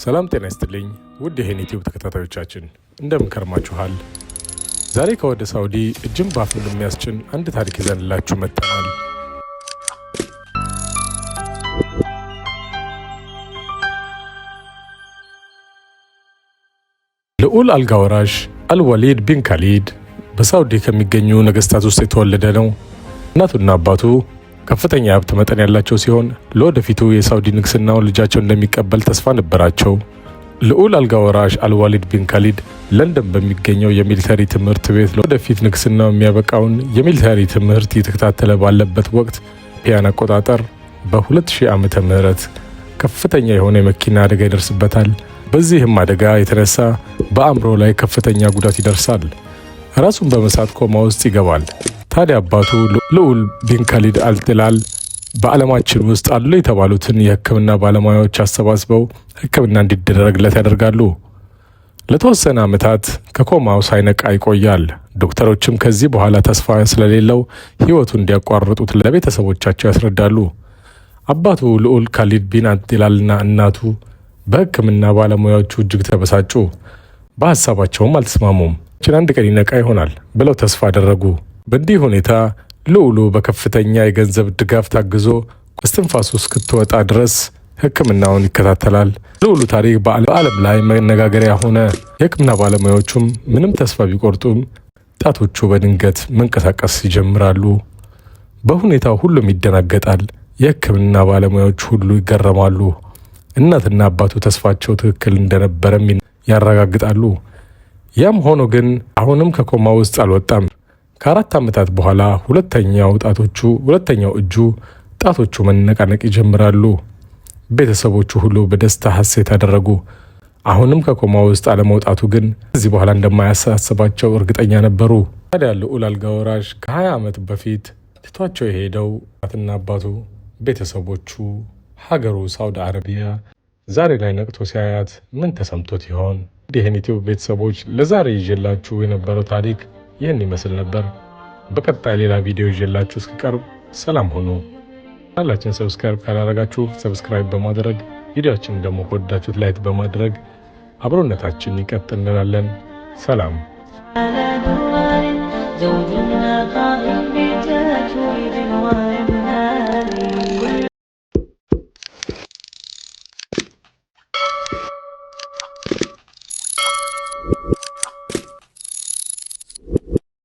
ሰላም ጤና ይስጥልኝ ውድ የሄኒ ቲዩብ ተከታታዮቻችን፣ እንደምን ከርማችኋል? ዛሬ ከወደ ሳውዲ እጅን ባፍ የሚያስጭን አንድ ታሪክ ይዘንላችሁ መጥተናል። ልዑል አልጋ ወራሽ አልወሊድ ቢን ካሊድ በሳውዲ ከሚገኙ ነገስታት ውስጥ የተወለደ ነው። እናቱና አባቱ ከፍተኛ የሀብት መጠን ያላቸው ሲሆን ለወደፊቱ የሳውዲ ንግስናውን ልጃቸው እንደሚቀበል ተስፋ ነበራቸው። ልዑል አልጋ ወራሽ አልዋሊድ ቢን ካሊድ ለንደን በሚገኘው የ military ትምህርት ቤት ለወደፊት ንግስናው የሚያበቃውን የ military ትምህርት እየተከታተለ ባለበት ወቅት ፒያን አቆጣጠር በ2000 ዓመተ ምህረት ከፍተኛ የሆነ የመኪና አደጋ ይደርስበታል። በዚህም አደጋ የተነሳ በአእምሮ ላይ ከፍተኛ ጉዳት ይደርሳል። ራሱን በመሳት ኮማ ውስጥ ይገባል። ታዲያ አባቱ ልዑል ቢን ካሊድ አልጥላል በዓለማችን ውስጥ አሉ የተባሉትን የሕክምና ባለሙያዎች አሰባስበው ሕክምና እንዲደረግለት ያደርጋሉ። ለተወሰነ ዓመታት ከኮማው ሳይነቃ ይቆያል። ዶክተሮችም ከዚህ በኋላ ተስፋ ስለሌለው ሕይወቱ እንዲያቋርጡት ለቤተሰቦቻቸው ያስረዳሉ። አባቱ ልዑል ካሊድ ቢን አልጥላልና እናቱ በሕክምና ባለሙያዎቹ እጅግ ተበሳጩ። በሀሳባቸውም አልተስማሙም። አንድ ቀን ይነቃ ይሆናል ብለው ተስፋ አደረጉ። በእንዲህ ሁኔታ ልዑሉ በከፍተኛ የገንዘብ ድጋፍ ታግዞ እስትንፋሱ እስክትወጣ ድረስ ሕክምናውን ይከታተላል። ልዑሉ ታሪክ በዓለም ላይ መነጋገሪያ ሆነ። የሕክምና ባለሙያዎቹም ምንም ተስፋ ቢቆርጡም ጣቶቹ በድንገት መንቀሳቀስ ይጀምራሉ። በሁኔታው ሁሉም ይደናገጣል። የሕክምና ባለሙያዎች ሁሉ ይገረማሉ። እናትና አባቱ ተስፋቸው ትክክል እንደነበረም ያረጋግጣሉ። ያም ሆኖ ግን አሁንም ከኮማ ውስጥ አልወጣም። ከ4 ዓመታት በኋላ ሁለተኛው እጁ ጣቶቹ መነቃነቅ ይጀምራሉ። ቤተሰቦቹ ሁሉ በደስታ ሐሴት አደረጉ። አሁንም ከኮማ ውስጥ አለመውጣቱ ግን ከዚህ በኋላ እንደማያሳስባቸው እርግጠኛ ነበሩ። ታዲያ ልዑል አልጋ ወራሽ ከ20 ዓመት በፊት ትቷቸው የሄደው እናትና አባቱ፣ ቤተሰቦቹ፣ ሀገሩ ሳውዲ አረቢያ ዛሬ ላይ ነቅቶ ሲያያት ምን ተሰምቶት ይሆን? ይህን ዩቲዩብ ቤተሰቦች፣ ለዛሬ ይዤላችሁ የነበረው ታሪክ ይህን ይመስል ነበር። በቀጣይ ሌላ ቪዲዮ ይዤላችሁ እስክቀርብ ሰላም ሁኑ። ቻናላችን subscribe ካላደረጋችሁ subscribe በማድረግ፣ ቪዲዮአችንን ደግሞ ከወደዳችሁት like በማድረግ አብሮነታችን ይቀጥል እንላለን። ሰላም። على دوار زوجنا قائم بتتويج.